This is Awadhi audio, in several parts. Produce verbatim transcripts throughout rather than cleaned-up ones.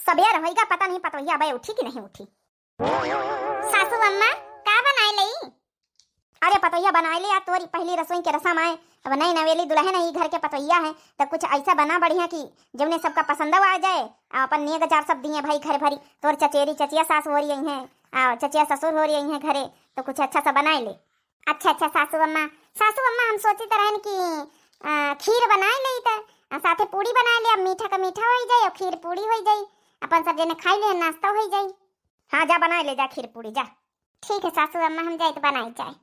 सबेर होइगा, पता नहीं पतोहिया अबे उठी कि नहीं उठी। सासू अम्मा, का बनाए लई? अरे पतोहिया, बनाए ले यार, तोरी पहली रसोई के रसम आए। अब नई नवेली दुल्हन है, ई घर के पतोहिया है, तो कुछ ऐसा बना बढ़िया कि जौने सबका पसंद आ जाए। आ अपन नेग चार सब दिए भाई घर भरी, तोर चचेरी चचिया सास हो रही हैं, आ चचिया ससुर हो रही हैं घरे, तो कुछ अच्छा सा बनाए ले। अच्छा अच्छा सासू अम्मा, सासू अम्मा, हम सोचित रहन कि आ, खीर बनाए ले, तो आ, साथे पूड़ी बनाए ले, अब मीठा का मीठा हो जाए और खीर पूड़ी हो जाए, अपन सब जने खाई ले, नाश्ता हो जाए। हाँ जा, बनाए ले जा खीर पूड़ी जा। ठीक है सासू अम्मा, हम जाए तो बनाए जाए।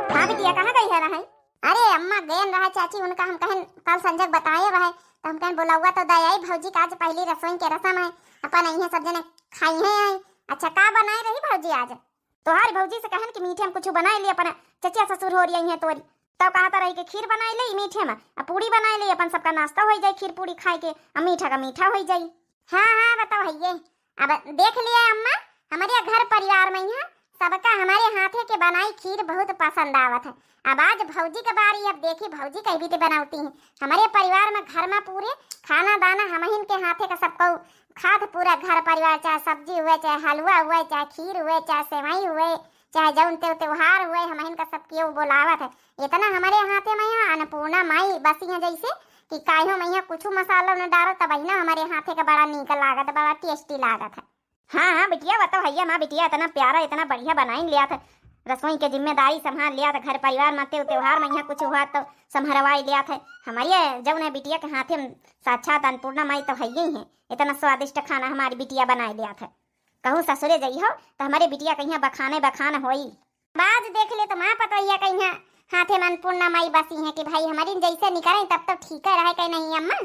हाँ बिटिया, कहाँ गई है रहे? अरे अम्मा गयन रहा चाची, उनका हम कहन कल संजय बताए रहे, तो हम कहन बोलौआ तो दे आई भौजी का आज पहली रसोई के रसम है, अपन अइहें सब जने खाई हैं आई। अच्छा का बनाए रही भौजी आज? तोहार भौजी से कहन कि मीठे में कुछ बनाए ले, अपन चचिया ससुर हो रही हैं तोरी, तब कहता रही कि खीर बनाए ले मीठे में, आ पूड़ी बनाए ले, अपन सबका नाश्ता हो जाए खीर पूड़ी खाए के, आ मीठा का मीठा हो जाए। हाँ हाँ बताओ है ये, अब देख लिया अम्मा, हमारे घर परिवार में यहाँ सबका हमारे हाथे के बनाई खीर बहुत पसंद आवत है। अब आज भौजी के बारी, अब देखी भौजी कैसे बनावती हैं। हमारे परिवार में घर में पूरे खाना दाना हमहिन के हाथे का सबको खात पूरा घर परिवार, चाहे सब्जी हुए, चाहे हलवा हुए, चाहे खीर हुए, चाहे सेवई हुए, चाहे जौन ते त्योहार हुए, हमहिन का सब केहू बोलावत है। इतना हमारे हाथे में यहाँ अन्नपूर्णा माई बसी है जैसे कि काहो में यहाँ कुछ मसाला न डारो, तब ना हमारे हाथे का बड़ा नीक लागत, बड़ा tasty लागत है। हाँ हाँ बिटिया, बताओ भैया, माँ बिटिया इतना प्यारा, इतना बढ़िया बनाइन लिया था, रसोई के जिम्मेदारी संभाल लिया था, घर परिवार में ते त्योहार में यहाँ कुछ हुआ तो संभरवाई लिया था। हमारी ये जौन है बिटिया के हाथे में साक्षात अन्नपूर्णा माई तो है ही है, इतना स्वादिष्ट खाना हमारी बिटिया बनाए लिया था। कहूँ ससुरे जइहो तो हमारे बिटिया कहिया बखाने बखान होई। बाज देख ले तो माँ पतोहिया कहिया हाथे में अन्नपूर्णा माई बसी है कि भाई हमारी जैसे निकरे तब तो ठीक है रहे कहीं नहीं अम्मा।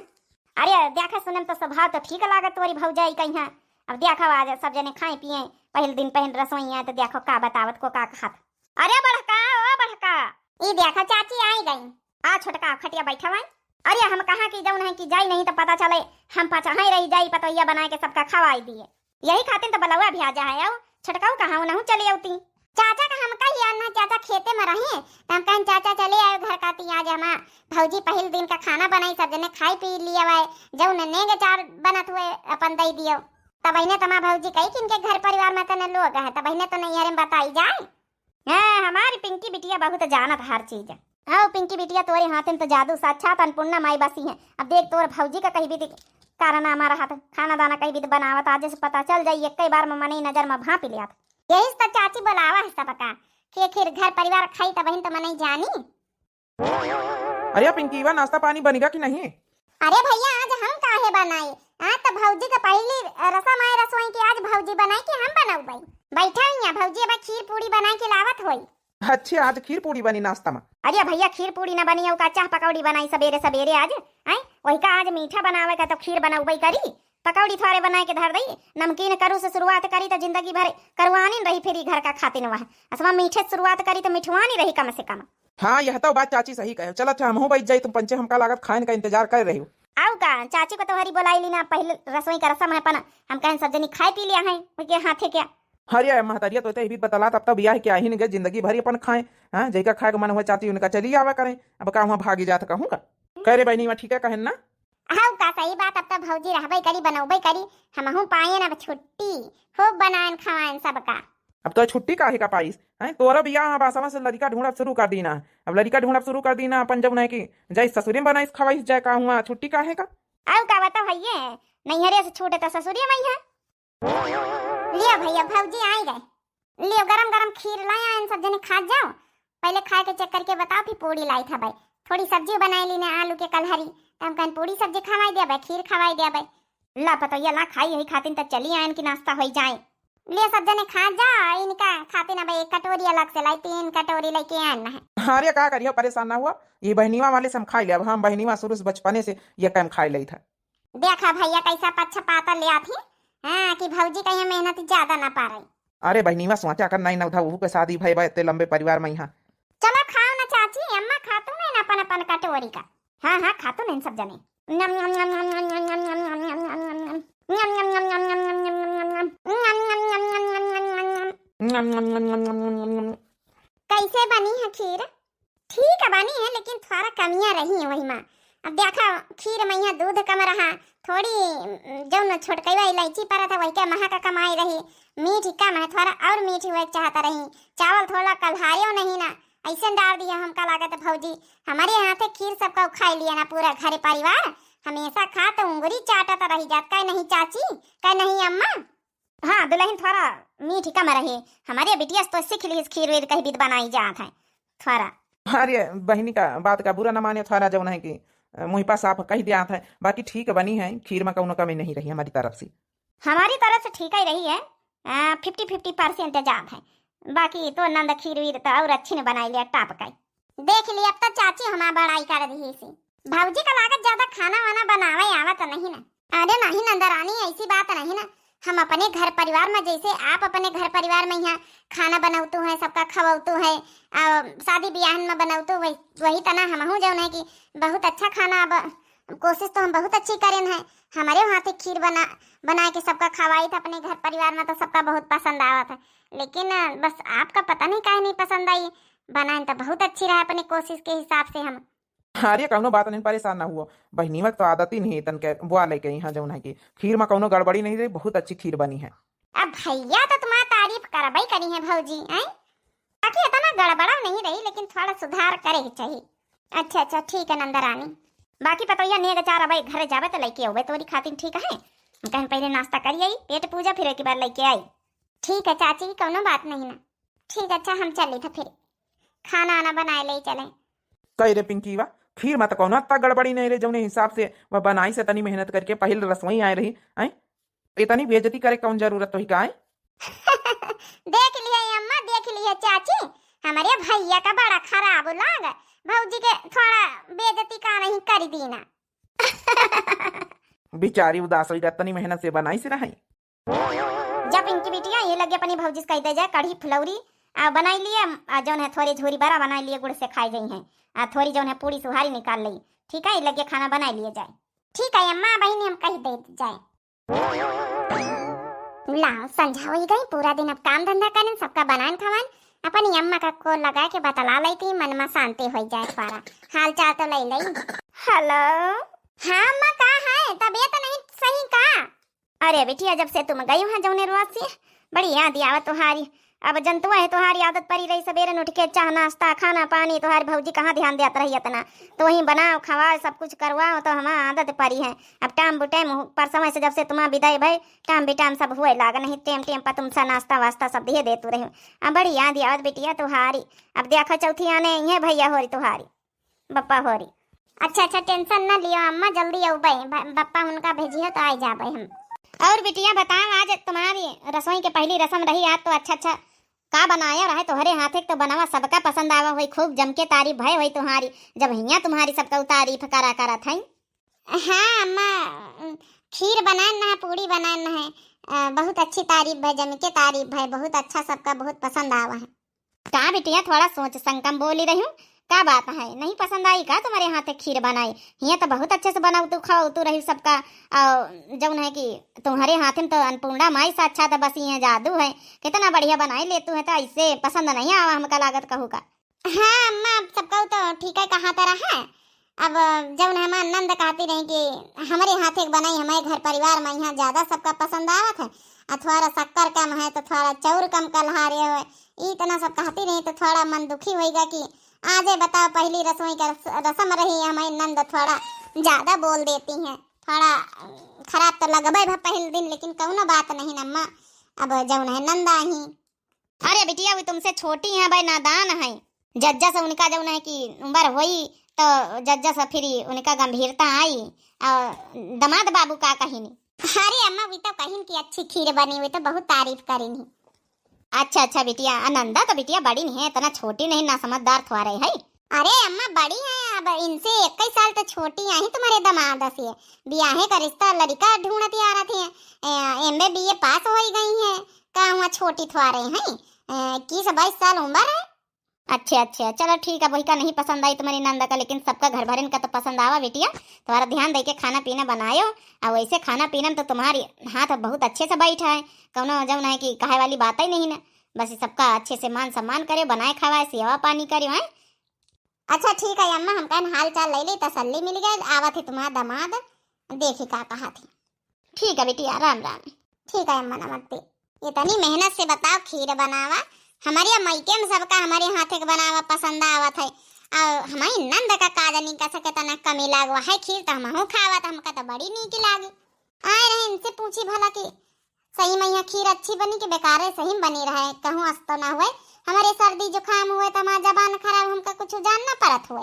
अरे देखा सुने में तो स्वभाव तो ठीक लागत तोरी भौजाई कहिया। अब देखो आज सब जने खाए पिए, पहले दिन पहले रसोई आए तो देखो का बतावत को का कहत। अरे बड़का, ओ बड़का। ई देखो चाची आई गई। आ छोटका खटिया बैठा हुआ। अरे हम कहा कि जौन है कि जाई नहीं तो पता चले हम पचाहे रही जाई, पतोहिया बनाए के सबका खवाई दिए। यही खातिर तो बलौआ भी आ जा है। आओ छोटकाऊ कहाँ उनहु चले अउती। चाचा का हम कही ना, चाचा खेते में रहे, तो हम कहन चाचा चले आयो घर का ती, आज हमा भौजी पहिल दिन का खाना बनाई, सब जने खाई पी लिया हुआ है, जौन नेग चार बनत हुए अपन दे दियो। तब इन्हें तमा भौजी कही कि इनके घर परिवार में तने लोग है, तब इन्हें तो नहीं हरे बताई जाए। हाँ, हमारी पिंकी बिटिया बहुत जानत हर चीज। हाँ, पिंकी बिटिया तोरे हाथे में तो जादू, साक्षात अन्नपूर्णा माई बसी है। अब देख तोर भौजी का कहीं भी कारनामा रहत, खाना दाना कहीं भी बनावत, आज से पता चल जाई, एक बार में मनई नजर में भांप लियात। यही से तो चाची बोलावा है सबका, कि आखिर घर परिवार खाई तब तो मनई जानी। अरे पिंकीवा, नाश्ता पानी बनिगा कि नहीं? अरे भैया, आज हम काहे बनाई? आज तो भौजी के पहली रसम आए रसोई के, आज भौजी बनाई कि हम बनौबई? बैठा हुई हैं भौजी, अब खीर पूड़ी बनाई के लावत होई। अच्छे, आज खीर पूड़ी बनी नाश्ता में? अरे भैया, खीर पूड़ी ना बनी, का चाह पकौड़ी बनाई सबेरे सबेरे आज। आए, वही का आज मीठा बनावे का तो खीर बनौबई करी, पकौड़ी थोड़े बनाए के धर दई। नमकीन करू से शुरुआत करी तो जिंदगी भर करुआनी रही, फिर ई घर का खातिन वह। असमा मीठे से शुरुआत करी तो मिठवानी रही कम से कम। हाँ, यह तो बात चाची सही कहे। चल अच्छा, हमहू बैठ जाई, तुम पंचे हमका लागत खाइन का इंतजार कर रही हो। आऊ का, चाची को तोहरी बोलाई ली ना, पहले रसोई का रसम है, अपन हम कहन सब जनी खाए पी लिया है, उनके हाथे क्या। अरे महतरिया, तो इतने भी बतला, तब तो बियाह के आही नहीं गए, जिंदगी भर ही अपन खाए। हाँ, जेका खाए के मन हुआ चाची, उनका चली आवा करें। अब का वहाँ भागी जात कहूँ का? कह रे बहनी, वहाँ ठीक है कहन ना? हऊ का सही बात, अब तो भौजी रहबे करी, बनौबे करी, हमहू पाएन अब छुट्टी, खूब बनाएन खवाएन सबका। अब तो छुट्टी काहे का पाइस? हैं, तोरा बियाह बासवा से लड़िका ढूंढब शुरू कर दीना। अब लड़िका ढूंढब शुरू कर दीना, अपन जब नहीं कि जाई ससुरे में बनाइस खवाइस जाए का हुआ, छुट्टी काहे का? अब का बताओ भैया, नैहरे से छूटे तो ससुरे में ही है। लियो भैया, भौजी आई गए। लियो, गरम गरम खीर लाया, इन सब जने खा जाओ। पहले खाए के check करके बताओ, फिर पूड़ी लाई था भाई। थोड़ी सब्जी बनाए ली ने आलू के कलहरी, तो हम कहन पूड़ी सब्जी खवाई दिया भाई, खीर खवाई दिया भाई। ला पतोहिया ला खाई, यही खातिन तो चली आयन कि नाश्ता होई जाए। लियो सब जने खा जा, इनका खातिन अब एक कटोरी अलग से लाई, तीन कटोरी लेके आयन है। अरे का करियो, परेशान ना हुआ, ये बहनीवा वाले से हम खाई ले। अब हम बहनीवा शुरू से बचपने से ये काम खाई ले था। देखा भैया कैसा पक्षपात ले आती, हाँ, कि भौजी का ये मेहनत ज्यादा ना पा रही। अरे बहनीवा सोचा कर नहीं ना उठा, वहू के शादी भई बा इतने लंबे परिवार में यहाँ। चलो खाओ ना चाची, अम्मा खातू नहीं ना अपन अपन कटोरी का। हाँ हाँ, खातू नहीं सब जने। कैसे बनी है खीर? ठीक बनी है, लेकिन थोड़ा कमियां रही है वही माँ। अब देखा, खीर में यहाँ दूध कम रहा, थोड़ी, उम, जौन छोटकैवा इलायची परत है, वही के महक कम आई रही। मीठ कम है, थोड़ा और मीठ हुए के चाहत रही। चावल थोड़ा कल्हायो नहीं ना, ऐसे डाल दिया। हमका लागत भौजी, हमारे हाथे खीर सबका खाई लिया ना पूरा घर परिवार। हमेशा खा तो उंगली चाटत रही जात, कहे नहीं चाची, कहे नहीं अम्मा। हाँ दुलहिन, थोड़ा मीठ कम रहे। हमारे बिटिया से तो सीख ली खीर वीर कही बीत बनाई जात है थोड़ा। अरे बहिनी का बात का बुरा न माने, थोड़ा जौन है कि, अ, मुँह पा साफ कह दिया है, बाकी ठीक बनी है, खीर में कौनो कमी नहीं रही हमारी तरफ से। हमारी तरफ से ठीक ही रही है, फिफ्टी फिफ्टी परसेंट जात है, बाकी तो नंद खीर वीर तो और अच्छी ने बनाई लिया, टॉप का। देख ली, अब तो चाची हमार बड़ाई कर दी से। भौजी का लागत ज्यादा खाना वाना बनावे आवत नहीं ना। अरे नहीं नंदरानी, ऐसी बात नहीं ना। हम अपने घर परिवार में, जैसे आप अपने घर परिवार में यहाँ खाना बनौतू है, सबका खवौतू है, आ, शादी ब्याहन में बनौतू, वही, वही तना हमहू जौन है कि बहुत अच्छा खाना। अब कोशिश तो हम बहुत अच्छी करेन है, हमारे हाथे खीर बना, बना के सबका खवाई था अपने घर परिवार में, तो सबका बहुत पसंद आवत है। लेकिन, अ, बस आपका पता नहीं काहे नहीं पसंद आई, बनाए तो बहुत अच्छी रहा अपने कोशिश के हिसाब से हम। अरे कौनो बात नहीं, परेशान ना हुओ। बहिनीवा के तो आदत ही नहीं है तन के बुआ लेके यहाँ जौन है कि खीर में कौनो गड़बड़ी नहीं रही, बहुत अच्छी खीर बनी है। अब भैया तो तुम्हारा तारीफ करबई करी है भौजी, हैं? बाकी इतना गड़बड़ा नहीं रही, लेकिन थोड़ा सुधार करे के चाहिए। अच्छा अच्छा, ठीक है नंदरानी। बाकी पतोहिया नेग चार अबे घर जाबे तो लेके अबे तोरी खातिर, ठीक है? हम कहें पहले नाश्ता करी आई, पेट पूजा, फिर एक बार लेके आई। ठीक है चाची, कौनो बात नहीं ना। ठीक, अच्छा हम चली तो फिर खाना आना बनाए ले चले। कई रे पिंकीवा, खीर में तो कौनो अत्ता गड़बड़ी नहीं रे, जौने हिसाब से वह बनाई से तनी मेहनत करके पहिल रसोई आए रही, हैं? इतनी बेइज्जती करे कौन जरूरत तो ही का है? देख लिया अम्मा, देख लिया चाची, हमारे भैया का बड़ा खराब लाग, भौजी के थोड़ा बेइज्जती का नहीं कर दी ना। बेचारी उदास होई गा, तनी मेहनत से बनाई से रही। जा पिंकी बिटिया, ये लगे अपनी भौजी से कह दे जाए, कढ़ी फुलौरी आ बनाई लिए, आ जौन है थोड़ी झूरी बरा बनाई लिए, गुड़ से खाई जाई हैं, आ थोड़ी जौन है पूड़ी सुहारी निकाल ली। ठीक है, ये लगे खाना बनाई लिए जाए। ठीक है अम्मा, बहिनी हम कह दे जाए। लाओ, संझा होई गई, पूरा दिन अब काम धंधा करें, सबका बनान खवान, अपनी अम्मा का call लगा के बतला लेती, मन में शांति होई जाए, थोड़ा हाल चाल तो ले लेई। Hello। हाँ अम्मा, का है, तबीयत नहीं सही का? अरे बिटिया, जब से तुम गई हो जौने रोज से, बड़ी याद आवत तुहारी। अब जनतुआ है तुहारी आदत परी रही, सबेरे उठ के चाह नाश्ता, खाना पानी, तुहारी भौजी कहाँ ध्यान देत रही इतना? तो वहीं बनाओ, खवाओ, सब कुछ करवाओ, तो हमार आदत परी है। अब टाइम बु टाइम पर समय से जब से तुम्हार विदाई भई, टाइम बे टाइम सब हुए लाग, नहीं टेम टेम पर तुमसे नाश्ता वास्ता सब दिए देतू रही। अब बड़ी याद आवत बिटिया तुहारी। अब देखो चौथी आने ही है भैया होरी तुहारी। बप्पा होरी। अच्छा अच्छा, tension ना लियो अम्मा, जल्दी अउबे, ब-, बप्पा उनका भेजियो तो आ जाबे हम। और बिटिया बताओ, आज तुम्हारी रसोई के पहली रसम रही, आज तो अच्छा अच्छा का बनाया रहे तोहरे हाथे के तो बनावा, सबका पसंद आवा होई, खूब जम के तारीफ भय होई तुम्हारी, जब हियाँ तुम्हारी सबका तारीफ करा करत है। हाँ अम्मा, खीर बनान है, पूड़ी बनान है, अ, बहुत अच्छी तारीफ भय, जम के तारीफ भय, बहुत अच्छा, सबका बहुत पसंद आवा है। का बिटिया, थोड़ा सोच संकम बोली रही हूँ, का बात है, नहीं पसंद आई का तुम्हारे हाथ के खीर बनाई? हियाँ तो बहुत अच्छे से बनावतू खवावतू रही सबका। और जौन है कि तुम्हारे हाथ में तो अन्नपूर्णा माई साक्षात बसी है, जादू है, कितना बढ़िया बनाई लेतू है, तो ऐसे पसंद नहीं आवा हमका लागत कहू का। हाँ अम्मा, अब सबका तो ठीक है कहा तरह है। अब जौन हमार नंद कहती रही कि हमरे हाथे के बनाई हमारे घर परिवार में यहाँ ज्यादा सबका पसंद आवत है, आ थोड़ा शक्कर कम है तो थोड़ा चाउर कम कल्हा रहे हो, इतना सब कहती रही तो थोड़ा मन दुखी होइगा कि आजे बताओ, पहली रसोई का रस-, रसम रही, हमारी नंद थोड़ा ज्यादा बोल देती हैं, थोड़ा खराब तो लगबे भा पहले दिन, लेकिन कौनो बात नहीं अम्मा, अब जौन है नंद आई। अरे बिटिया, वो तुमसे छोटी हैं, भाई नादान है। जज्जा से उनका जौन है कि उम्र होई, तो जज्जा से फिर उनका गंभीरता आई। और दामाद बाबू का कहिनी? अरे अम्मा, वी तो कहिन कि अच्छी खीर बनी, वी तो बहुत तारीफ करिन ही। अच्छा अच्छा बिटिया, आ नंदा तो बिटिया बड़ी नहीं है, इतना छोटी नहीं, ना समझदार थोड़ा रही है। अरे अम्मा, बड़ी है, अब इनसे इक्कीस साल तो छोटी आई तुम्हारे दामाद से। बियाहे का रिश्ता लड़का ढूंढत आ रहे थे, एम ए बी ए पास हो गई है, का हुआ छोटी थोड़े हैं, इक्कीस बाईस साल उम्र है। अच्छा अच्छा, चलो ठीक है, वही का नहीं पसंद आई तुम्हारी नंद का, लेकिन सबका घर भरन का तो पसंद आवा बिटिया। तुम्हारा ध्यान दे के खाना पीना बनायो, और वैसे खाना पीना में तो तुम्हारी हाथ बहुत अच्छे से बैठा है, कौनो जौन है कि कहे वाली बात ही नहीं ना। बस ये सबका अच्छे से मान सम्मान करे, बनाए खावाए, सेवा पानी करे, हैं? अच्छा ठीक है अम्मा, हम कहन हाल चाल ले ली, तसल्ली मिल गए, आवत है तुम्हारा दामाद, देखी का कहा थी। ठीक है बिटिया, राम राम। ठीक है अम्मा, नमस्ते। इतनी मेहनत से बताओ खीर बनावा, हमारे मायके में सबका हमारे हाथे के बनावा पसंद आवत है, और हमारी नंद का काज नहीं कर सके तना कमी लागवा है, खीर तो हमहू खावत, हमका तो बड़ी नीक लागे। आए रहे इनसे पूछी भला कि सही में यहाँ खीर अच्छी बनी कि बेकार है, सही में बनी रहे, कहूँ अस्तो ना हुए, हमारे सर्दी जुकाम हुए तो हमारा जबान खराब, हमका कुछ जान ना परत हुए।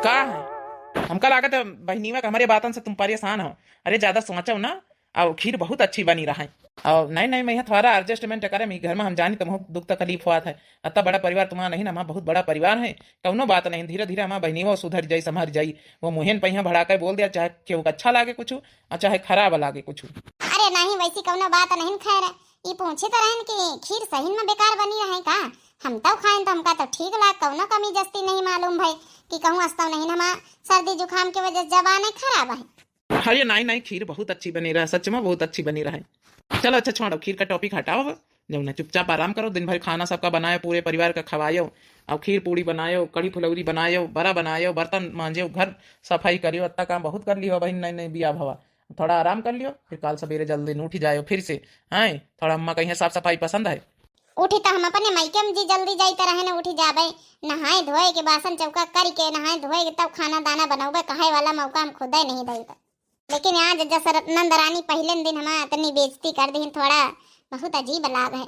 का है? हमका लागत है बहिनीवा के हमरे बातन से तुम परेशान हो। अरे ज्यादा सोचो ना, और खीर बहुत अच्छी बनी रहा है। और नहीं नहीं, मैं यहाँ थोड़ा एडजस्टमेंट करे, मैं घर में हम जानी तुम दुख तकलीफ हुआ था। अत्ता बड़ा परिवार तुम्हारा नहीं ना, हमारा बहुत बड़ा परिवार है। कौनो बात नहीं, धीरे धीरे हमारा बहिनीवा सुधर जाई, संभर जाई। वो मुहेन पहिया भड़ा के बोल दिया, चाहे केहू के अच्छा लागे कुछ और चाहे खराब लागे कुछ। अरे नहीं, वैसी कौनो बात नहीं। खैर, ई पूछे तो रहन कि खीर सही में बेकार बनी रहे का? हम तो खाएन तो हमका तो ठीक लाग, कौनो कमी जस्ती नहीं मालूम भई कि कहूँ अस्तो नहीं हमार सर्दी जुकाम के वजह से जबान है खराब है। अरे नहीं नहीं, खीर बहुत अच्छी बनी रहा, सच में बहुत अच्छी बनी रहा है। चलो अच्छा छोड़ो, खीर का टॉपिक हटाओ, जौन है चुपचाप आराम करो, दिन भर खाना सबका बनायो, पूरे परिवार का खवायो, और खीर पूड़ी बनायो, कढ़ी फुलौरी बनायो, बड़ा बनायो, बर्तन मांजो, घर सफाई करियो, अत्ता काम बहुत कर लियो बहिन, नहीं नहीं बिया भवा। थोड़ा आराम कर लियो, फिर काल सवेरे जल्दी उठ जायो फिर से। हाँ, थोड़ा अम्मा कहीं साफ सफाई पसंद है। उठी तो हम अपने मायके में जी जल्दी जाइत रहे न, उठी जाबे, नहाए धोए के, बासन चौका करी के, नहाए धोए के, तब खाना दाना बनौबे, कहे वाला मौका हम खुदे नहीं देत। लेकिन आज जस नंद रानी पहले दिन हमार इतनी बेइज्जती कर दी, थोड़ा बहुत अजीब लाग है।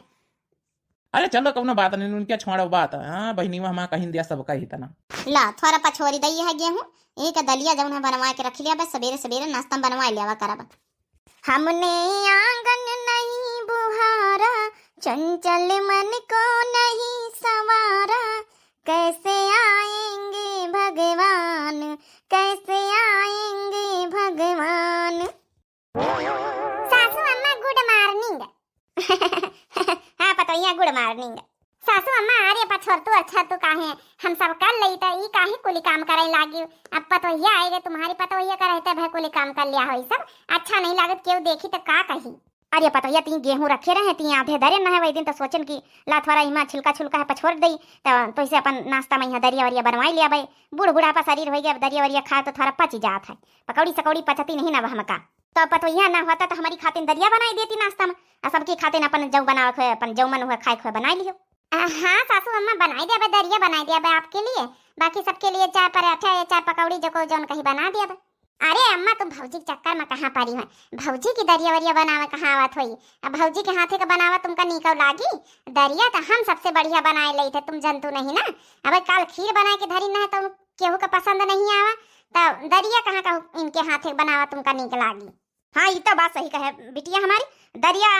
अरे चलो, कौनो बात नहीं, उनके छोड़ो बात। हाँ, बहिनी, वो हमार कहीं दिया सब कही तना। ला, थोड़ा पछोरी दई है गेहूं, एक दलिया जौन है बनवा के रख लिया, बस सवेरे सवेरे नाश्ता में बनवा लिया करब। हमने आंगन नहीं बुहारा, चंचल मन को नहीं संवारा, कैसे आएंगे भगवान, कैसे आएंगे भगवान। सासू अम्मा, गुड मॉर्निंग। हाँ पतोहिया, गुड मॉर्निंग। सासू अम्मा, अरे पछोर तू, अच्छा तू काहे, हम सब कर लई त ई काहे कुली काम करे लागी? अब पतोहिया आए गए, तुम्हारी पतोहिया का रहते भय कुली काम कर लिया हो, ई सब अच्छा नहीं लागत, केहू देखी त का कही? अरे पतोहिया, ती गेहूं रखे रहे, ती आधे धरे न है, वही दिन तो सोचन कि ला थोड़ा इमा छिलका छुलका है पछोर दई, तो तोइसे अपन नाश्ता में यहाँ दरिया वरिया बनवाई लिया बे। बूढ़ बुढ़ापा शरीर हो गया, अब दरिया वरिया खाए तो थोड़ा पची जात है, पकौड़ी सकौड़ी पचती नहीं ना अब हमका। तो पतोहिया ना होता तो हमारी खातिन दरिया बनाई देती नाश्ता में, आ सबकी खातिन अपन जौ बनावे खोए, अपन जौ मन हुए खाए खोए बनाई लियो। आ, हाँ सासू अम्मा, बनाई देबे, दरिया बनाई देबे आपके लिए, बाकी सबके लिए चाय पराठा या चाय पकौड़ी जो को जौन कही बना देबे। अरे अम्मा, तुम भौजी के चक्कर में कहाँ पड़ी हो? भौजी की दरिया वरिया बनावे कहाँ आवत होई? अब भौजी के हाथे के बनावा तुमका नीकौ लागी? दरिया तो हम सबसे बढ़िया बनाए लेई थे, तुम जनतू नहीं ना। अब काल खीर बनाए के धरी ना है तो केहू का पसंद नहीं आवा, तो दरिया कहाँ का इनके हाथे के बनावा तुमका नीक लागी? हाँ, ई तो बात सही कहे बिटिया हमारी। दरिया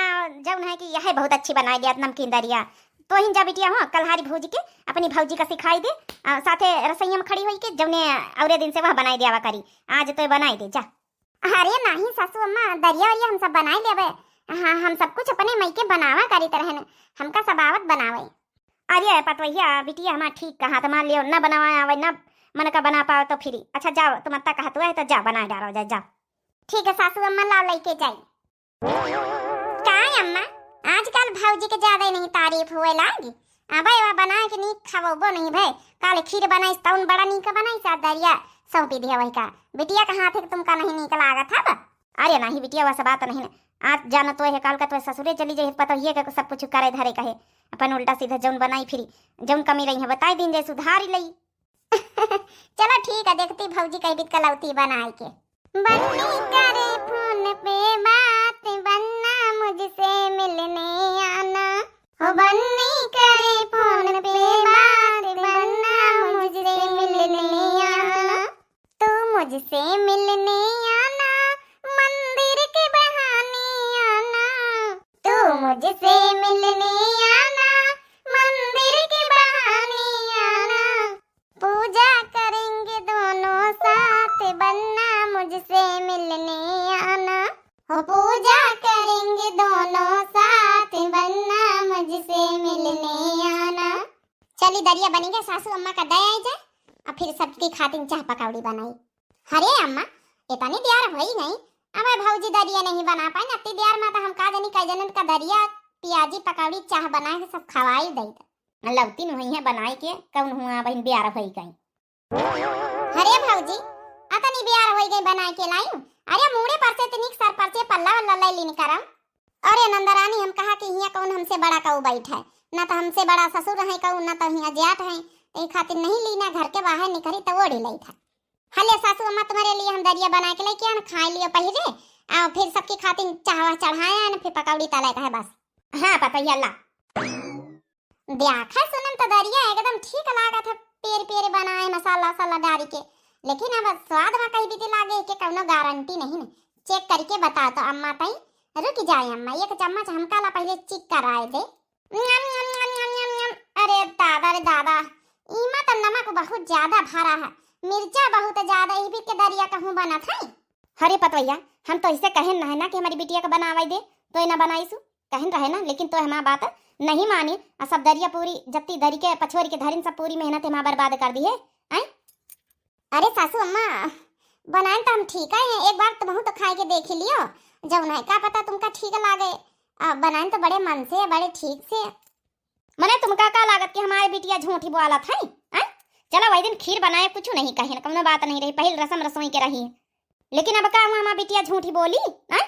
जौन है कि यह बहुत अच्छी बनाई दिया, नमकीन दरिया। तो हिन जा बिटिया हो, कल्हारी भौजी के, अपनी भौजी का सिखाई दे, आ, साथे रसोईया में खड़ी होई के जौने औरे दिन से वह बनाई दियावा करी। आज तो बनाई दे जा। अरे नाही सासू अम्मा, दरिया वरिया हम सब बनाई लेबे। हाँ, हम सब कुछ अपने मई के बनावा करीत रहन, हमका सब आवत बनावे। अरे पतोहिया बिटिया हमार ठीक कहा, तुम्हार लियो न बनावा आवे, न मन का बना पावे तो फिरी। अच्छा जाओ, तुम अत्ता कहत हुआ है तो जा बना डालो, जा, जा। ठीक है सासू अम्मा, लाओ लेके जाई। काय अम्मा, आजकल भौजी के ज्यादा नहीं तारीफ हुए लागी। अबे वा बना के नीक खवबो नहीं भय। काल खीर बनाइस तौन बड़ा नीक बनाइस, आ दरिया सौंपी दिया वही का। बिटिया के हाथे के तुमका नहीं नीक लागत हब? अरे नहीं बिटिया, वह सब बात नहीं। आज जान तो है, काल का तो ससुरे चली जाए, पतोहिए के सब कुछ करे धरे कहे। अपन उल्टा सीधा जौन बनाई फिरी, जौन कमी रही है बताई दीन जाए, सुधारी लई। चलो ठीक है, देखती भौजी कई बीत कलौती बनाए के। बन्नी करे फोन पे बात, बन्ना मुझसे मिलने आना। हो बन्नी करे फोन पे बात, बन्ना मुझसे मिलने आना। तू मुझसे मिलने आना, मंदिर के बहाने आना। तू मुझसे मिलने आना, मंदिर के बहाने आना। पूजा करेंगे दोनों साथ, बन्ना मुझसे मिलने आना। हो पूजा करेंगे दोनों साथ, बन्ना मुझसे मिलने आना। चली दरिया बनी गए, सासू अम्मा का दया आई जाए, और फिर सबकी खातिन चाह पकौड़ी बनाई। अरे अम्मा, इतनी देर होई गई, अब भौजी दरिया नहीं बना पाई, अति देर में तो हम का जानी कई जनन का दरिया, पियाजी, पकौड़ी, चाह बना के सब खवाई दई। लौती नु है बनाए के, कौन हुआ बहिन ब्यार होई गई। अरे भौजी, अतनी ब्यार होई गई बनाए के लाइन। अरे मूड़े पर से तनिक सर पर से पल्ला वल्ला ले लीन करम। अरे नंदरानी, हम कहा कि हियाँ कौन हमसे बड़ा कऊ बैठ है, ना तो हमसे बड़ा ससुर है कऊ, ना तो हियाँ जाट है, तो ई खातिर नहीं लीना, घर के बाहर निकली तो ओढ़ी लई था। हले सासू अम्मा, तुम्हारे लिए हम दरिया बना के लेके आन, खाए लियो पहले, आ फिर सबके खातिर चाहवा चढ़ाया न, फिर पकौड़ी तले का है बस। हाँ पतैया ला। देखा सुनम तो दरिया एकदम ठीक लागत है, पेर पेर बनाए मसाला वसाला डारी के, लेकिन अब स्वाद में कहीं भी लागे के कौनो गारंटी नहीं न। चेक करके बता तो अम्मा तई। रुक जाए अम्मा, एक चम्मच हमका ला पहले चेक कराए दे। ञम, ञम, ञम, ञम, ञम, ञम। अरे दादा रे दादा, इमा तो नमक बहुत ज्यादा भरा है, मिर्चा बहुत ज्यादा, इही बीच के दरिया कहूँ बनत है। अरे पतवैया, हम तो इसे कहेन ना है ना कि हमारी बिटिया का बनावाई दे, तो ये ना बनाईसु, कहेन रहे ना, लेकिन तो हमार बात नहीं मानी। आ सब दरिया पूरी जत्ती दरी के पछोरी के धरिन सब पूरी मेहनत हमार बर्बाद कर दी है। आय? अरे सासू अम्मा, बनाएन तो हम ठीक है, एक बार तुमहू तो खाए के देख ही लियो, जौन है का पता तुमका ठीक लागे। आ, बनाएन तो बड़े मन से, बड़े ठीक से। मने तुमका का लागत कि हमारे बिटिया झूठी बोलत है, हैं? चलो वही दिन खीर बनाए, कुछ नहीं कहे, कौनो बात नहीं रही, पहिल रसम रसोई के रही, लेकिन अब का हुआ हमार बिटिया झूठी बोली, हैं?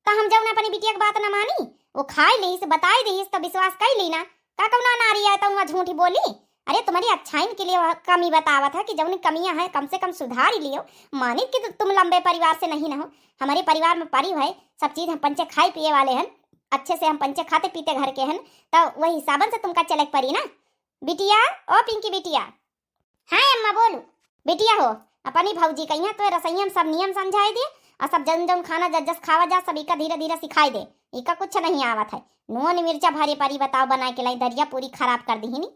तो हम जौन अपनी बिटिया के बात न मानी, वो खाई लीस, बताई दीस तो विश्वास कर ली ना। का कौनो नारी है तो वहाँ झूठी बोली? अरे तुम्हारी अच्छाइन के लिए वह कमी बतावत है कि जौन कमियाँ है कम से कम सुधार ही लियो। मानी कि तु-, तुम लंबे परिवार से नहीं न हो, हमारे परिवार में परी है, सब चीज हम पंचे खाए पिए वाले हैं, अच्छे से हम पंचे खाते पीते घर के हैं, तो वही हिसाबन से तुमका चले के परी ना। बिटिया, ओ पिंकी बिटिया। हाँ अम्मा बोलू। बिटिया हो, अपनी भौजी कहिया तो रसोइया में सब नियम समझाई दे, और सब जौन जौन खाना जस जस खावा जा, सब इका धीरे धीरे सिखाई दे। इका कुछ नहीं आवत है, नून मिर्चा भारी परी बताओ बनाए के लाई, दरिया पूरी खराब कर दी ही नी।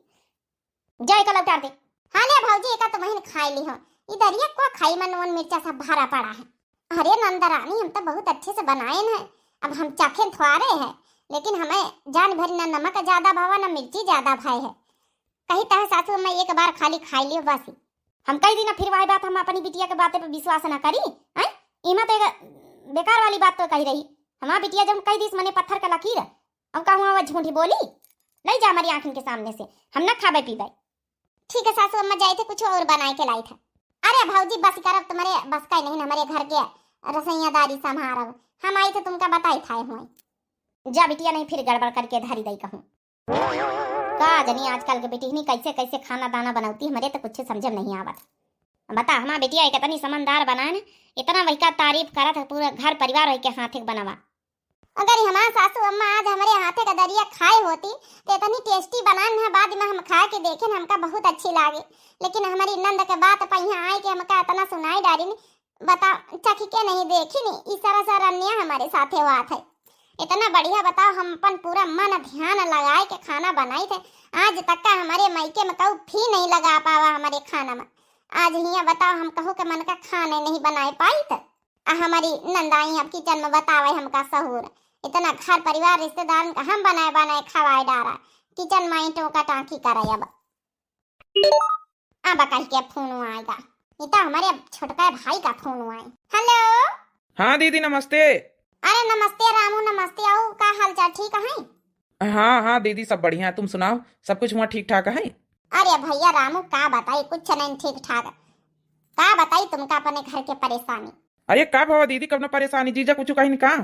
जा इका लौटार दे। हाँ ले भौजी, इका तो वहीं खाई ली हो, ई दरिया को खाई में नून मिर्चा सब भरा पड़ा है। अरे नंदरानी, हम तो बहुत अच्छे से बनाएन है, अब हम चखेन थोड़े है, लेकिन हमें जान भर न नमक ज्यादा भावा न मिर्ची ज्यादा भाई है। कही तह सासू अम्मा एक बार खाली खाई लियो बस। हम कही दी ना फिर वही बात, हम अपनी बिटिया के बातें पे विश्वास ना करी। हैं? इमा तो एक बेकार वाली बात तो कही रही। हमार बिटिया जब कही दीस मने पत्थर का लकीर, अब का हुआ वह झूठी बोली? ले जा हमारी आँखिन के सामने से, हम ना खाबे पीबे। ठीक है सासू अम्मा, जाए थे कुछ और बनाए के लाई था। अरे भौजी बस करब, तुम्हारे बस का नहीं, हमारे घर के रसोईयादारी संभारब। हम आई थे तुमका बताई था हुए। जा बिटिया, नहीं फिर गड़बड़ करके धरी दई कहूँ। का जनी आजकल के बेटिहनी कैसे कैसे खाना दाना बनौती, हमरे तो कुछ समझे में नहीं आवत। बता हमार बेटिया एक इतनी समझदार बनान, इतना वही का तारीफ करत है, पूरा घर परिवार वही के हाथे के बनवा। अगर हमार सासू अम्मा आज हमरे हाथे का दरिया खाए होती तो इतनी टेस्टी बनान है, बाद में हम खा के देखेन, हमका बहुत अच्छी लागे, लेकिन हमारी नंद के बात पे यहाँ आए के हमका इतना सुनाई डारी न, बता, चखी के नहीं देखी नी, ई सरासर अन्याय हमारे साथे होत है। इतना बढ़िया बताओ, हम अपन पूरा मन ध्यान लगाए के खाना बनाई थे, आज तक का हमारे मायके में कहू फी नहीं लगा पावा हमारे खाना में। आज हियाँ बताओ, हम कहू के मन का खाने नहीं बनाए पाई थे, आ हमारी नंदाई अब किचन में बतावे हमका सहूर, इतना घर परिवार रिश्तेदारन का हम बनाए बनाए खवाए डारा, किचन में ईंटों का टाँकी करे अब। अब कह के फोन आएगा, ये तो हमारे छोटका भाई का फोन आए। हेलो। हाँ दीदी नमस्ते। अरे नमस्ते रामू, नमस्ते। आओ, का हाल चाल, ठीक है? हाँ हाँ दीदी, सब बढ़िया है, तुम सुनाओ, सब कुछ हुआ ठीक ठाक है? अरे भैया रामू, का बताई, कुछ नहीं ठीक ठाक। का बताई तुमका अपने घर के परेशानी? अरे का भवा दीदी, कवनो परेशानी? जीजा कुछ कहिन का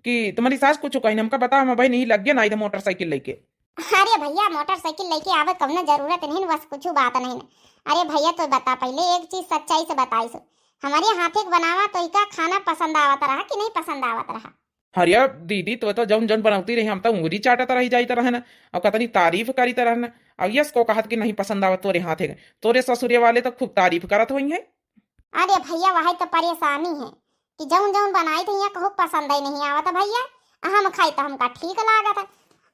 कि तुम्हारी सास कुछ कहिन? हमका बताओ, हम बहिन यही लग गया ना इधर मोटरसाइकिल लेके। अरे भैया, मोटरसाइकिल लेके आवे कवनो जरूरत नहीं, बस कुछ बात नहीं। अरे भैया, तो बता पहले एक चीज सच्चाई से बताई सो, हमारे हाथे के बनावा तो इका खाना पसंद आवत रहा कि नहीं पसंद आवत रहा? अरे दीदी, तो, तो जौन जौन बनौती रही, हम तो उंगली चाटत रही जाइत रहन, और कतनी तारीफ करीत रहन। अब यस को कहत कि नहीं पसंद आवत तोरे हाथे के, तोरे ससुरे वाले तो खूब तारीफ करत होई है। अरे भैया, वही तो परेशानी है कि जौन जौन बनाई थे यहाँ कहूँ पसंद ही नहीं आवत भैया। आ हम खाई तो हमका ठीक लागत है,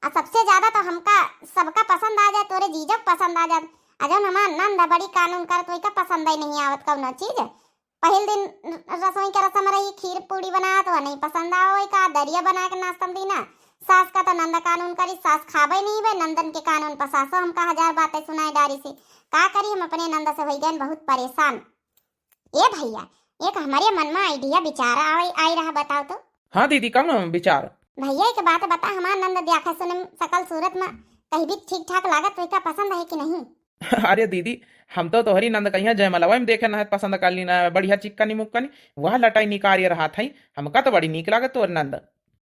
आ सबसे ज्यादा तो हमका सबका पसंद आ जाए, तोरे जीजो के पसंद आ जाए। आ जौन हमार नंद बड़ी कानून करत, वही का पसंद ही नहीं आवत कौनो चीज। पहिल दिन रसोई के रसम रही, खीर पूड़ी बनात, वह नहीं पसंद आवै का, दरिया बना के नाश्ता में दीना। सास का तो नंद कानून करी, सास खाबे नहीं बे, नंदन के कानून पर सासो हमका हजार बातें सुनाए डारी से। का करी, हम अपने नंद से होई गए बहुत परेशान। ए भैया, एक हमारे मन में आइडिया विचार आए, आई रहा, बताओ तो। हाँ दीदी, कौन विचार? भैया एक बात बता, हमार नंद देखा सुने सकल सूरत में अभी ठीक ठाक लागत, तोहिका पसंद है कि नहीं? अरे दीदी, हम तो तोहरी नंद कहिया जयमलवा में देखे न है, पसंद कर ली न है, बढ़िया चिक्कनी मुक्कनी, वह लटाई निकारिये रहत है, हमका तो बड़ी नीक लागत तोर नंद।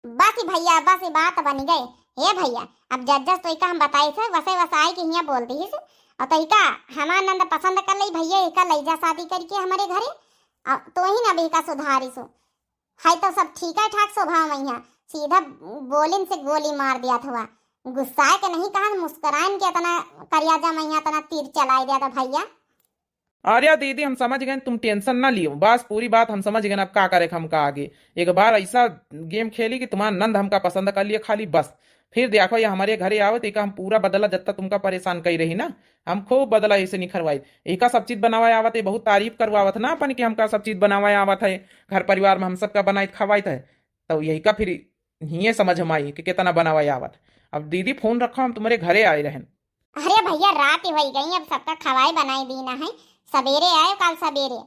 बस ही भैया, बस ही बात बन गए। हे भैया, अब जस जस तोहिका हम बताई थे, वसे वस आई के हियाँ बोल दीस। और तोहिका हमार नंद पसंद कर लई भैया, एका लई जा शादी करके हमरे घरे। अब तोहिन अब एका सुधारिसु। है तो सब ठीक है ठाक स्वभाव में हियाँ, सीधा बोलिन से गोली मार दिया थवा। गुस्साए के नहीं कहा, मुस्कुराइन के इतना करियाजा में हियाँ इतना तीर चलाई दिया था भैया। अरे दीदी, हम समझ गए, तुम tension ना लियो, बस पूरी बात हम समझ गए। अब का करे हमका आगे, एक बार ऐसा game खेली कि तुम्हार नंद हमका पसंद कर लिए खाली बस, फिर देखो ये हमरे घरे आवत, एका हम पूरा बदला, जत्ता तुमका परेशान कई रही ना, हम खूब बदला ऐसे निखरवाई। एका सब चीज बनावे आवत है, बहुत तारीफ करवावत ना अपन कि हमका सब चीज बनावे आवत है, घर परिवार में हम सबका बनाई खवाइत है, तो यही का फिर हिये समझ में आई कि कितना बनावे आवत। अब दीदी phone रखो, हम तुम्हारे घरे आए रहन। अरे भैया, रात ही होई गई, अब सबका खवाई बनाई दीना है, सवेरे आयो काल सवेरे।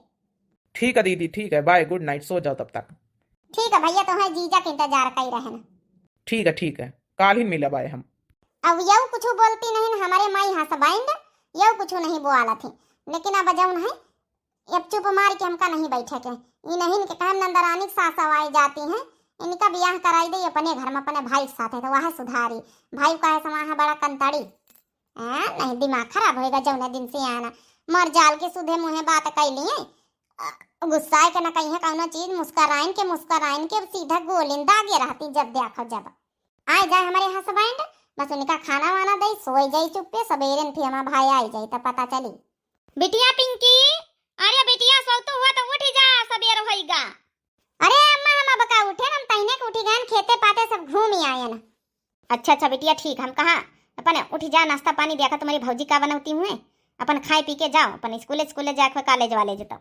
ठीक है दीदी, ठीक है, bye, good night, सो जाओ तब तक। ठीक है भैया, तोहरे जीजा के इंतजार कई रहन। ठीक है, ठीक है, काल ही मिलब आए हम। अब यऊ कुछ बोलती नहीं न, हमरे माई husband यऊ कुछ नहीं बोआलत है, लेकिन अब जौन है, अब चुप मार के हमका नहीं बैठे के। ई नहीं के कहम नंदरानी के सास आई जाती हैं, इनका बियाह कराई दे अपने घर में अपने भाई के साथ है, तो वह सुधारी। भाई का है समा है बड़ा कंतड़ी। आ, नहीं, दिमाग खराब होएगा जौने दिन से आना। मर जाल के सुधे मुँहे बात कैली है। अ, गुस्साए के न कहिए कौनो चीज, मुस्कराइन के, मुस्कराइन के सीधा गोलिन दागे रहती जब देखो जब। आए जाए हमरे husband, बस उनका खाना वाना दे, सोए जाई चुप्पे, सवेरे न फिर हमार भाई आई जाई तब पता चली। बिटिया पिंकी, अरे बिटिया, सोतू हुआ तो उठी जा, सबेर होइगा। अरे अम्मा, हम अब का उठे, हम तहिने के उठी गए, खेते पाते सब घूम ही आए ना। अच्छा, अच्छा बिटिया, ठीक, हम कहा अपन उठी जा, नाश्ता पानी देखा तुम्हारी भौजी का बनौती हुए, अपन खाए पी के जाओ, अपन स्कूले, स्कूले जाए, college वालेज तो।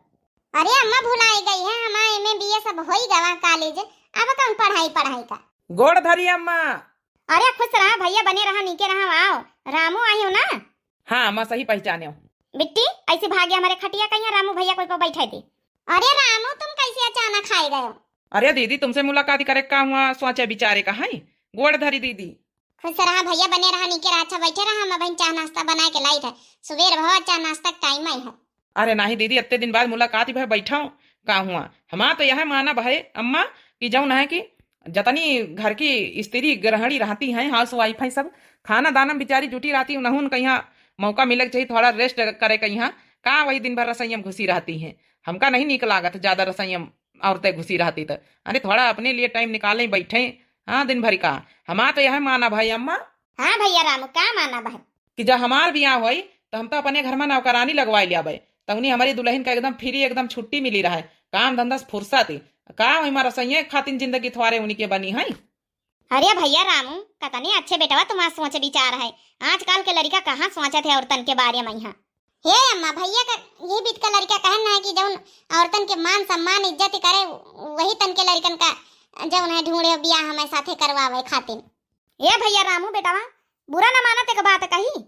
अरे अम्मा, भुलाई गई है, हमार M A B A सब होई गवा college, अब कौन पढ़ाई, पढ़ाई का। गोड़ धरी अम्मा। अरे खुश रहा भैया, बने रहा, नीके रहा। आओ, रामू आई हो ना? हाँ अम्मा, सही पहचाने हो। बिट्टी, ऐसे भागे हमारे खटिया कहिया, रामू भैया कोई पर बैठे दी। अरे रामू, तुम कैसे अचानक आए गए हो? अरे दीदी, तुमसे मुलाकात करे का हुआ, सोचे विचारे का है। गोड़ धरी दीदी। खुश रहा भैया, बने रहा, नीके रहा, अच्छा बैठे रहा, हम अबहिन चाह नाश्ता बनाए के लाई थे, सुबेर भवा चाह नाश्ता के time आई है। अरे नाही दीदी, इतने दिन बाद मुलाकात ही भय, बैठा हूँ, का हुआ? हमार तो यह मानब है अम्मा कि जौन है कि जतनी घर की स्त्री गृहिणी रहती हैं, housewife हैं सब, खाना दाना में बेचारी जुटी रहती, उन्होंने कहीं मौका मिले के चाहिए थोड़ा rest करे कहीं, का वही दिन भर रसोइया में घुसी रहती हैं। हमका नहीं नीक लागत ज्यादा रसोइया में औरतें घुसी रहती तो, अरे थोड़ा अपने लिए time निकालें, बैठें, हाँ दिन भर का। हमार तो यह मानब है अम्मा। हाँ भैया रामू, का मानब है? कि जब हमार बियाह होई तो हम तो अपने घर में नौकरानी लगवाई लियाबे, तौनी हमारी दुल्हन का एकदम free, एकदम छुट्टी मिली रहे, काम धंधा से फुर्सत ही। का वही मारा सैये खातिन जिंदगी थ्वारे उनके बनी है। अरे भैया रामू, कतने अच्छे बेटवा तुम्हार सोच विचार है। आजकल के लड़का कहाँ सोचत है औरतन के बारे में यहाँ। हे अम्मा, भैया का ये बीत का लड़का कहन है कि जौन औरतन के मान सम्मान इज्जत करे, वही तन के लड़कन का जौन है ढूंढे बियाह हमें साथे करवावे खातिन। ए भैया रामू बेटवा, बुरा न मानत एक बात कही,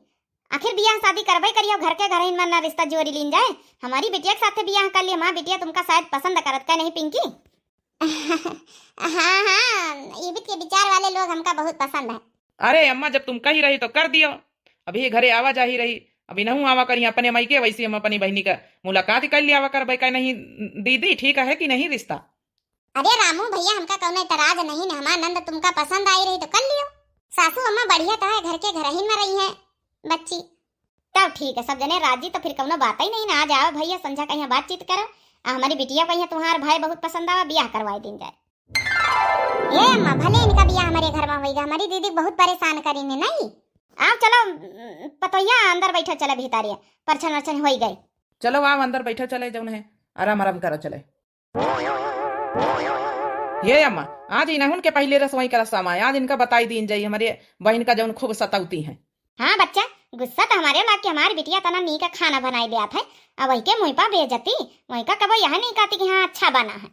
आखिर बियाह शादी करबे करियो, घर के घरहिन में ना रिश्ता जोड़ी लीन जाए। हमारी बिटिया के साथे बियाह कर लिए, हमार बिटिया तुमका शायद पसंद करत का नहीं पिंकी? हाँ, हाँ, ये भी के विचार वाले लोग हमका बहुत पसंद है। अरे अम्मा, जब तुम कही रही तो कर दियो। अभी घरे आवा जाही रही, अभी नहूँ आवा करी अपने मायके, वैसे हम अपनी बहनी का मुलाकात ही कर लिया आवा करबे का नहीं। दीदी, ठीक है कि नहीं रिश्ता? अरे रामू भैया, हमका कौनो एतराज नहीं न, हमार नंद तुमका पसंद आई रही तो कर लियो। सासू अम्मा बढ़िया तो है, घर के घरहिन में रही है बच्ची। तब ठीक है, सब जने राजी तो फिर कौनो बात ही नहीं ना। आज आओ भैया, संझा कहीं बातचीत करो, आ हमारी बिटिया कहीं तुम्हार भाई बहुत पसंद आवा, बियाह करवाई दीन जाए। ए अम्मा, भले इनका बियाह हमारे घर में होइगा, हमारी दीदी बहुत परेशान करी ने नहीं। आओ चलो, उम, पतोहिया अंदर बैठो, चलो भीतरिया, परछन वरछन होई गए। चलो आओ अंदर बैठो, चले जौन है आराम आराम करो, चले। ये अम्मा, आज इन्हन के पहले रसोई का रस्म आए, आज इनका बताई दीन जाई, हमारे बहन का जौन खूब सतावती हैं। हाँ बच्चा, गुस्सा तो हमारे लाग के हमारी बिटिया तना नीक खाना बनाई लियात है, अब वही के मुँह पर बेइज्जती, वही का कबो यह नहीं कहती कि हाँ अच्छा बना है।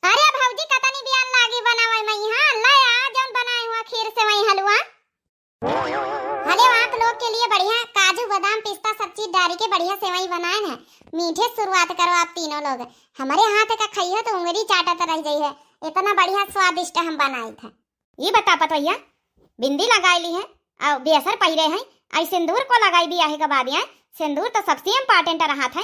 अरे भौजी, कतनी बियान लागी बनावे में यहाँ, ले आ जौन बनाए हुआ खीर सेवई हलवा। हले आप लोग के लिए बढ़िया काजू, बादाम, पिस्ता सब चीज डारी के बढ़िया सेवई बनाए हैं। मीठे शुरुआत करो आप तीनों लोग। हमारे हाथ का खाइयो तो उंगली चाटत रह जाई है, इतना बढ़िया स्वादिष्ट हम बनाई थे। ये बता पतोहिया, बिंदी लगाई ली है, और बेसर पहिरे हैं, और सिंदूर को लगाई बियाहे के बाद, हैं? सिंदूर तो सबसे important रहत है।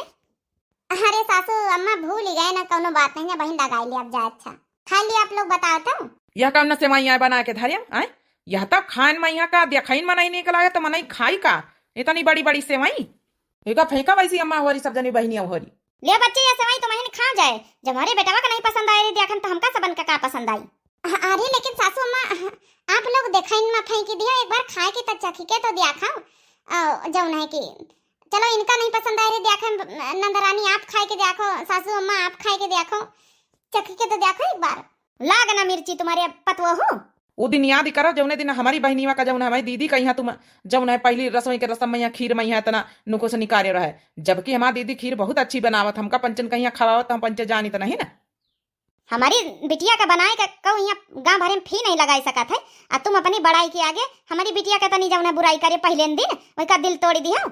अरे सासू अम्मा, भूल ही गए ना, कौनो बात नहीं है बहिन, लगाई ले अब जा। अच्छा, खा लिया आप लोग, बताओ तो। यह कौन सेवई आए बना के धरे आए? यह तो खान में यहाँ का देखइन मनई नीक लागे तो मनई खाई का? इतनी बड़ी बड़ी सेवई। एका फेंका वैसी अम्मा होरी, सब जनी बहिनी होरी। ले बच्चे, ये सेवई तो महीन खा जाए, जब हमारे बेटवा का नहीं पसंद आए रे देखन तो हमका सबन का का पसंद आई? अ-, अरे लेकिन सासू अम्मा, आप लोग देखइन में फेंकी दिया, एक बार खाए के तो चखी के तो दिया खाओ। अ, जौन है कि चलो इनका नहीं पसंद आए रे देखन, नंदरानी आप खाए के देखो, सासू अम्मा आप खाए के देखो, चखी के तो देखो एक बार। लाग ना मिर्ची तुम्हारे पतवहू। वो दिन याद करो, जौने दिन हमारी बहनीवा का, जौन हमारी दीदी का यहाँ तुम, जौन है पहली रसोई के रसम में यहाँ खीर में यहाँ इतना नुकुस निकारे रहे, जबकि हमारी दीदी खीर बहुत अच्छी बनावत, हमका पंचन का यहाँ खवावत, हम पंचे जानित नहीं ना। हमारी बिटिया का बनाए का कऊ यहाँ गाँव भरे में फी नहीं लगाई सकत है, आ तुम अपनी बड़ाई के आगे हमारी बिटिया का तनी जौन है बुराई करे पहले दिन, वही का दिल तोड़ी दियो।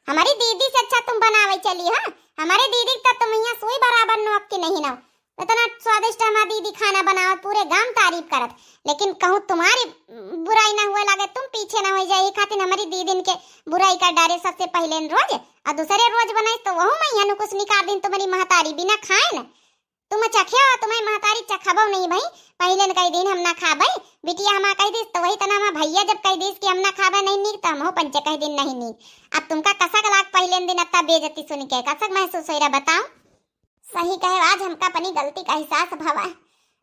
हमारी दीदी से अच्छा तुम बनावे चली हो। हमारी दीदी तो तुम यहाँ सुई बराबर नोक की नहीं ना। इतना स्वादिष्ट हमारी दीदी खाना बनावत, पूरे गांव तारीफ करत, लेकिन कहूँ तुम्हारी बुराई ना हुए लागे, तुम पीछे ना हो जाए, ये खातिर हमारी दीदी के बुराई कर डारे सबसे पहले रोज, और दूसरे रोज बनाई तो वहू में यहाँ कुछ निकाल दिन तुम्हारी महतारी बिना खाए न। तुम चखे हो, तुम्हें महतारी चखबो नहीं भाई। पहले न कह दिन हम ना खाबे, बिटिया हमा कह दिस तो वही तना हमा भैया जब कह दिस कि हम ना खाबे नहीं नीक, तो हमहू पंचे कह दिन नहीं नीक। अब तुमका कसक लाग पहले दिन अत्ता बेइज्जती सुन के, कसक महसूस होई रहा बताओ? सही कहे, आज हमका अपनी गलती का एहसास भवा।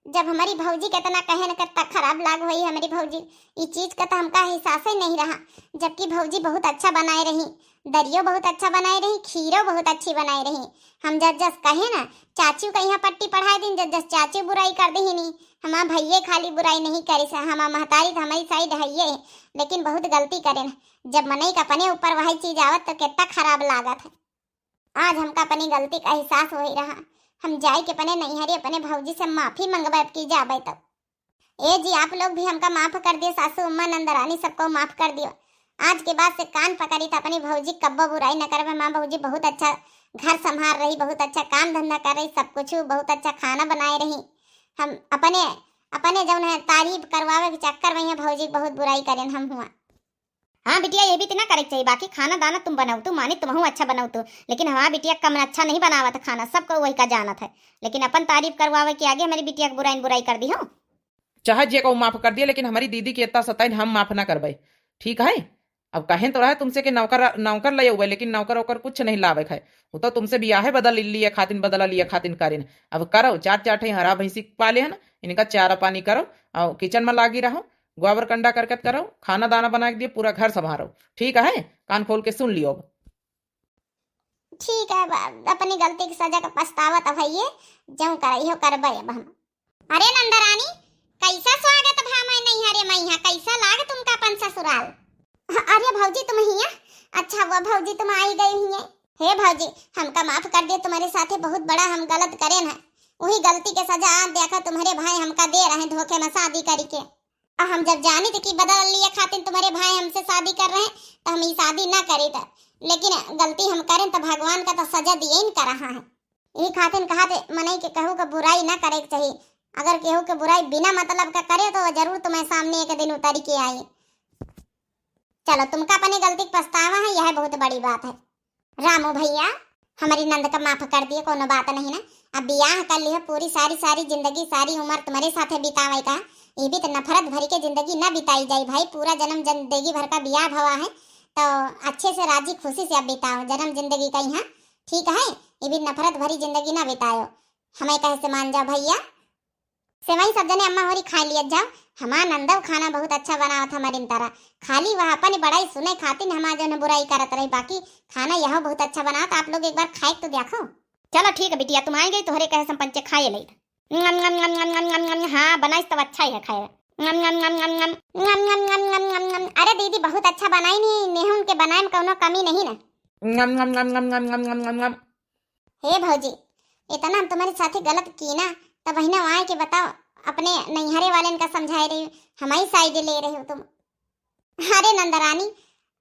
जब हमारी भौजी के इतना कहे न करता खराब लाग होई हमारी भौजी, ई चीज का तो हमका एहसास ही नहीं रहा, जबकि भौजी बहुत अच्छा बनाए रही, दरियो बहुत अच्छा बनाए रही, खीरो बहुत अच्छी बनाए रही। हम जस जस कहे ना, चाचू का यहाँ पट्टी पढ़ाए दिन, जस जस चाचू बुराई कर दी नी। हमार भैये खाली बुराई नहीं करी सा, हमार महतारी तो हमारी साइड है ये, लेकिन बहुत गलती करे ना। जब मनई का अपने ऊपर वही चीज आवत तो कितना खराब लागत है। आज हमका अपनी गलती का एहसास होई रहा। हम जाए के अपने नैहरे अपने भौजी से माफी मंगवाए की जाबे तब। ए जी, आप लोग भी हमका माफ कर दियो, सासू अम्मा नंदरानी सबको माफ कर दियो। आज के बाद से कान पकड़ी तो अपनी भौजी कब्बो बुराई न करबे। हमार भौजी बहुत अच्छा घर संभाल रही, बहुत अच्छा काम धंधा कर रही, सब कुछ बहुत अच्छा खाना बनाए रही। हम अपने, अपने जौन है तारीफ करवावे के चक्कर में यहाँ भौजी बहुत बुराई करेन हम हुआ। हाँ बिटिया, ये भी तो ना करे के चाहिए, बाकी खाना दाना तुम बनाओ तू, मानी तुमहू अच्छा बनाओ तू, लेकिन हमार बिटिया कम अच्छा नहीं बनावत खाना, सबको वही का जानत है, लेकिन अपन तारीफ करवावे के आगे हमारी बिटिया के बुराई न बुराई कर दी हो। चाहे जे को माफ कर दिया, लेकिन हमारी दीदी के इतना सताइन हम माफ ना करबे, ठीक है? अब कहें तो रहे तुमसे कि नौकर, नौकर ले अउबे, लेकिन नौकर ओकर कुछ नहीं लावे है, वो तो तुमसे बियाहे बदल लिए खातिन, बदला लिए खातिन करेन। अब करो, चार चार ठे हरा भैंसी पाले है ना, इनका चारा पानी करो और किचन में लागी रहो, गोबर कंडा करकत करो, खाना दाना बना के दियो, पूरा घर संभारो, ठीक है? कान खोल के सुन लियो अब। ठीक है, ब-, अपनी गलती की सजा का पछतावा तो भैये, जौन करई हो करबे अब हम। अरे नंदरानी, कैसा स्वागत भा मैं नैहरे में यहाँ, कैसा लाग तुमका अपन ससुराल? अरे भौजी तुम हिया, अच्छा हुआ भौजी तुम आई गई हिये। हे भौजी, हमका माफ कर दियो, तुम्हारे साथे बहुत बड़ा हम गलत करेन है, वही गलती के सजा आज देखा तुम्हारे भाई हमका दे रहे धोखे में शादी करी के। आ हम जब जानित कि बदल लिए खातिन तुम्हारे भाई हमसे शादी कर रहे, तो हम ई शादी ना करीत। लेकिन गलती हम करेन तो भगवान का तो सजा दिए न कर रहा है। ई खातिन कहा थे मनई के कहू का बुराई ना करे के चाहिए। अगर केहू के बुराई बिना मतलब का करे तो वो जरूर तुम्हारे सामने एक दिन उतर के आई। चलो, तुमका अपनी गलती का पछतावा है, यह बहुत बड़ी बात है। रामू भैया, हमारी नंद का माफ कर दिए, कोनो बात नहीं ना। अब बियाह कर लियो, पूरी सारी, सारी जिंदगी, सारी उम्र तुम्हारे साथे बितावे का। ये भी तो नफरत भरी के जिंदगी ना बिताई जाई भाई, पूरा जन्म जिंदगी भर का बियाह भवा है, तो अच्छे से राजी खुशी से अब बिताओ जन्म जिंदगी का यहाँ, ठीक है? ये भी नफरत भरी जिंदगी ना बिताओ, हमें कहे से मान जाओ भैया। सेवई सब जने अम्मा होरी खाए लियत जाओ। हमार नंदव खाना बहुत अच्छा बनावत हमारिन तरह। खाली वह अपन बड़ाई सुने खातिर हमार जौन बुराई करत रही, बाकी खाना यह बहुत अच्छा बनावत। आप लोग एक बार खाए तो देखो। चलो ठीक है बिटिया, तुम आई गई, तोहरे कहे से हम पंचे खाए ले। नम, नम, नम, नम, नम, नम, नम, हाँ, बनाइस तब अच्छा ही है खाए। नम, नम, नम, नम, नम, नम, नम, नम, नम, नम, नम। अरे दीदी, बहुत अच्छा बनाई नी, नेहुन के बनाए में कौनो कमी नहीं ना। नम, नम, नम, नम, नम, नम, नम, नम, नम। हे भौजी, इतना हम तुम्हारे साथे गलत की ना, तब बहिना आए के बताओ, अपने नैहरे वाले का समझाए रही, हमारी साइड ले रहे हो तुम। अरे नंदरानी,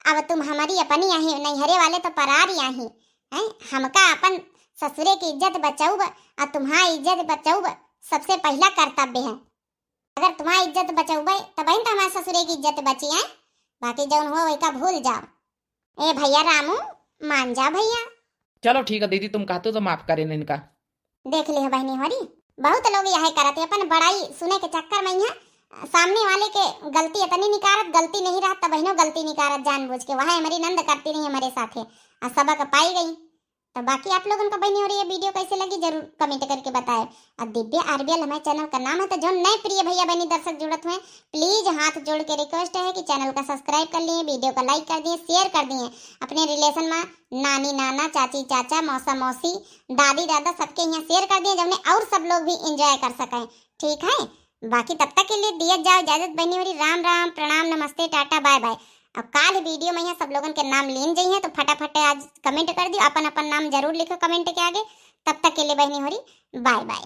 अब तुम हमारी अपनी आही, नैहरे वाले तो परारी आही, हैं? हमका अपन ससुरे की इज्जत बचाउब, आ तुम्हारी इज्जत बचाउब सबसे पहला कर्तव्य है। अगर तुम्हारी इज्जत बचाउबे, तब ही तो हमारे ससुरे की इज्जत बची है। बाकी जौन हुआ वही का भूल जाओ। ए भैया रामू, मान जा भैया। चलो ठीक है दीदी, तुम कहते हो तो माफ करेन इनका। देख लिहो बहिनी होरी, बहुत लोग यह करत है, अपन बड़ाई सुने के चक्कर में यहाँ सामने वाले के गलती इतनी निकारत, गलती नहीं रहत त बहिनो गलती निकारत जानबूझ के, वह हमारी नंद करती रही हमारे साथे, आ सबक पाई गई। तो बाकी आप लोगन का बहिनी होरी ये वीडियो कैसे लगी जरूर कमेंट करके बताए। और दिव्या आरबीएल हमारे चैनल का नाम है, तो जो नए प्रिय भैया बहनी दर्शक जुड़त हुए, प्लीज हाथ जोड़ के रिक्वेस्ट है कि चैनल का सब्सक्राइब कर लिए, वीडियो का लाइक कर दिए, शेयर कर दिए, अपने रिलेशन में नानी नाना, चाची चाचा, मौसा मौसी, दादी दादा सबके यहाँ शेयर कर दिए, जौने और सब लोग भी एंजॉय कर सकें। ठीक है, बाकी तब तक के लिए दिया जाओ इजाजत बहिनी होरी, राम राम, प्रणाम, नमस्ते, टाटा, बाय बाय। अब काल वीडियो में यहाँ सब लोगन के नाम लीन जाइए, तो फटाफट आज कमेंट कर दियो, अपन अपन नाम जरूर लिखो कमेंट के आगे। तब तक के लिए बहिनी होरी, बाय बाय।